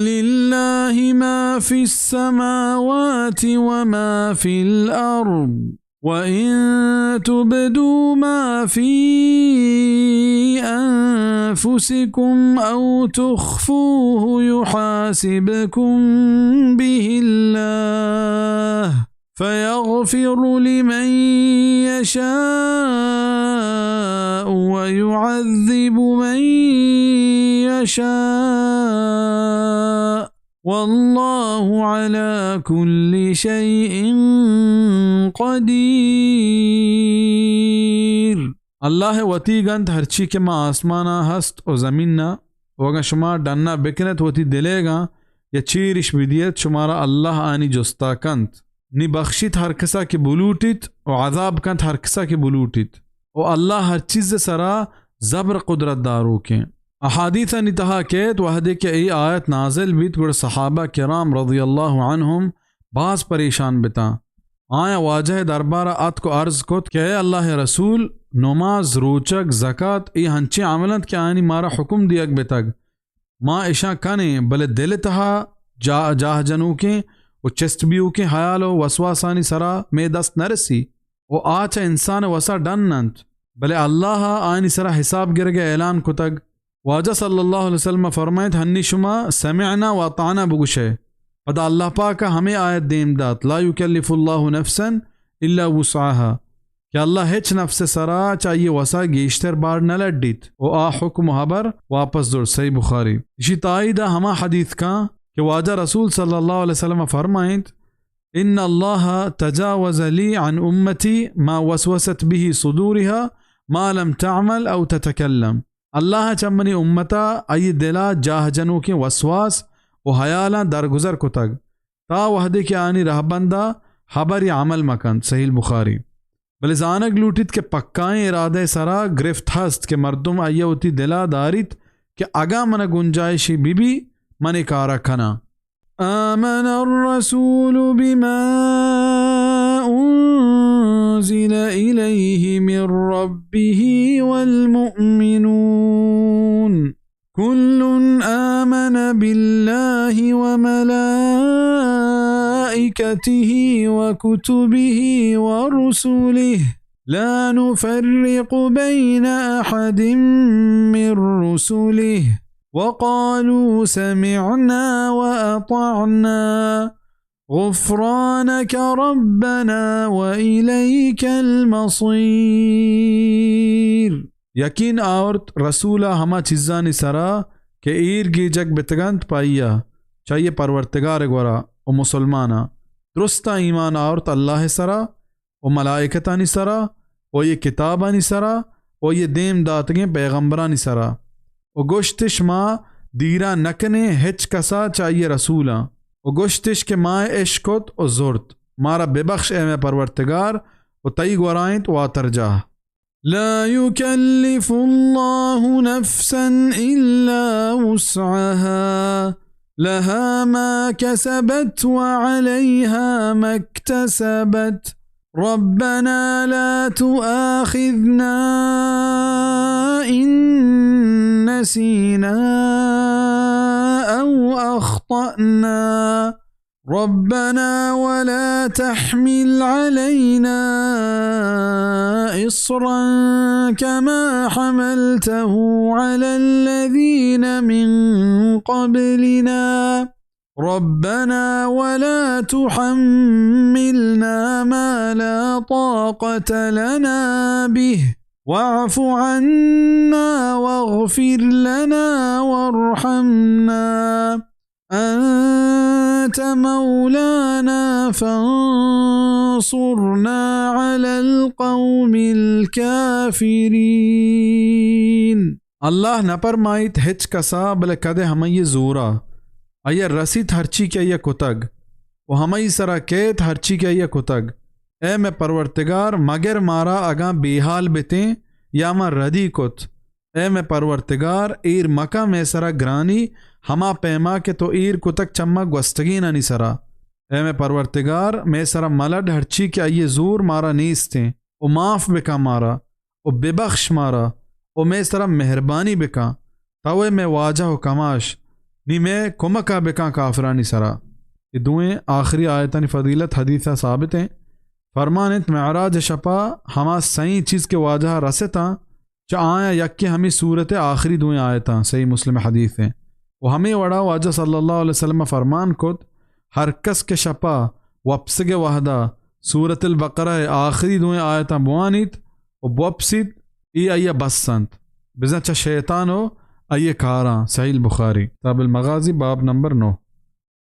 لله ما في السماوات وما في الأرض، وإن تبدوا ما في أنفسكم أو تخفوه يحاسبكم به الله، فيغفر لمن يشاء ويعذب من يشاء، والله على كل شيء قدير. اللہ وتیگ انت ہرچی کہ ماں آسمانا ہست و زمینا، و اگاں شما ڈنا بکنت وتی دلیگاں یا چیرش بدیت، شمارا اللہ آنی جستا کنت۔ نی بخشیت ہر کسا کہ بلوٹیت و عذاب کنت ہر کسا کہ بلوٹیت۔ و اللہ ہر چیز سرا زبر قدرت داروکیں۔ احادیثانی تہا کیت، وہدے کہ اے آیت نازل بیت، گڑا صحابہ کرام رضی اللہ عنہم باز پریشان بتاں۔ آیاں واجہ دربارا اتک و عرض کت کہ اے اللہ رسول، نماز، روچگ، زکات، اے ہنچیں عمل انت کہ آیانی مارا حکم دیگ بتگ۔ ما اشاں کنیں، بلے دل تہا جا-، جاہ جنوکیں و چست بیوکیں حیال و وسواسانی سرا مئے دست نرسی۔ و آ چہ انسان وسا ڈن انت، بلے اللہ ء آیانی سرا حساب گرگ ء اعلان کتگ۔ واجہ صلی اللہ علیہ وسلم فرمائیت، ہنی شما سمعنا و اطعنا بگوشئے۔ پدا اللہ پاک ء ہمے آیت دیم دات، لا یکلف اللہ نفسا الا وسعها، کہ اللہ ہچ نفس ء سرا چہ آئی ء وسا گیشتر بار نہ لڈیت و آ حکم و ہبر واپس زرت۔ صحیح بخاری۔ اشی تائید ء ہما حدیث کاں کہ واجہ رسول صلی اللہ علیہ وسلم فرمائیت، ان اللہ تجاوز لی عن امتی ما وسوست به صدورها ما لم تعمل او تتکلم۔ اللہ چہ منی امتا آئی دلا جاہ جنوکیں وسواس و حیالاں درگزر کتگ، تا وہدے کہ آنی رہبندا ہبر یا عمل مکنت۔ صحیح البخاری۔ بلے زانگ لوٹیت کہ پکائیں ارادہ سرا گرفت ہست کہ مردم آئی وتی دلا داریت کہ اگاں من گنجائشی بی بی، من اے کارا کناں۔ آمن الرسول بما أنزل إليه من ربه والمؤمنون، كل آمن بالله وملائكته وكتبه ورسله، لا نفرق بين أحد من رسله، وقالوا سمعنا وأطعنا، غفرانك ربنا وإليك المصير۔ یقین آورت رسول ء ہما چیزانی سرا کہ ایر گیجگ بتگنت پہ آئی ء چہ آئی ء پرورتگار ء گورا و مسلماناں۔ درستاں ایمان آورت اللہ ء سرا و ملائکتانی سرا و آئی ء کتابانی سرا و آئی ء دیم داتگیں پیغمبرانی سرا۔ و گوشتش، ما دیران نکنیں ہچ کسا چہ آئی ء رسولاں۔ و گوشتش کہ ما اشکت و زرت، مارا ببخش اے مئے پرورتگار، و تئی گورا انت واترجاہ۔ لا يكلف الله نفسا إلا وسعها، لها ما كسبت وعليها ما اكتسبت، ربنا لا تؤاخذنا إن نسينا أو أخطأنا، ربنا ولا تحمل علينا إصرا كما حملته على الذين من قبلنا، ربنا ولا تحملنا ما لا طاقة لنا به، واعف عنا واغفر لنا وارحمنا، أنت مولانا فانصرنا على القوم الكافرين۔ اللہ نہ پرمائیت ہچ کسا بلے کدے ہمائی زورا۔ آئی ء رسیت ہرچی کہ آئی ء کتگ، و ہمائی سرا کیت ہرچی کہ آئی ء کتگ۔ اے مئے پرورتگار، مگر مارا اگاں بے حال بتیں یا ما ردی کت، اے مئے پرورتگار، ایر مکن مئے سرا گرانی ہما پیما کہ تو ایر کتگ چہ ما گوستگینانی سرا۔ اے مئے پرورتگار، مئے سرا ملڈ ہرچی کہ آئی ء زور مارا نیستیں، و معاف بکن مارا، و ببخش مارا، و مئے سرا مہربانی بکن۔ تو ئے مئے واجہ و کماش، نی مئے کمک ءَ بکن کافرانی سرا۔ اے دوئیں آخری آیتانی فضیلت حدیث ءَ ثابت ایں۔ فرمان انت، معراج شپا ہما سئیں چیز کہ واجہ ءَ رستاں، چہ آیاں یکے ہمے سورت ءِ آخری دوئیں آیتاں، صحیح مسلم حدیث ایں۔ و ہمے وڑا واجہ صلی اللہ علیہ وسلم ءَ فرمان کت، ہر کس کہ شپا وپسگ ءِ وہدا سورت البقرہ ءِ آخری دوئیں آیتاں بوانیت و بوپسیت، اے آئی ءَ بس انت، بزاں چہ شیطان و آئی ءِ کاراں۔ صحیح البخاری، کتاب المغازی، باب نمبر نو۔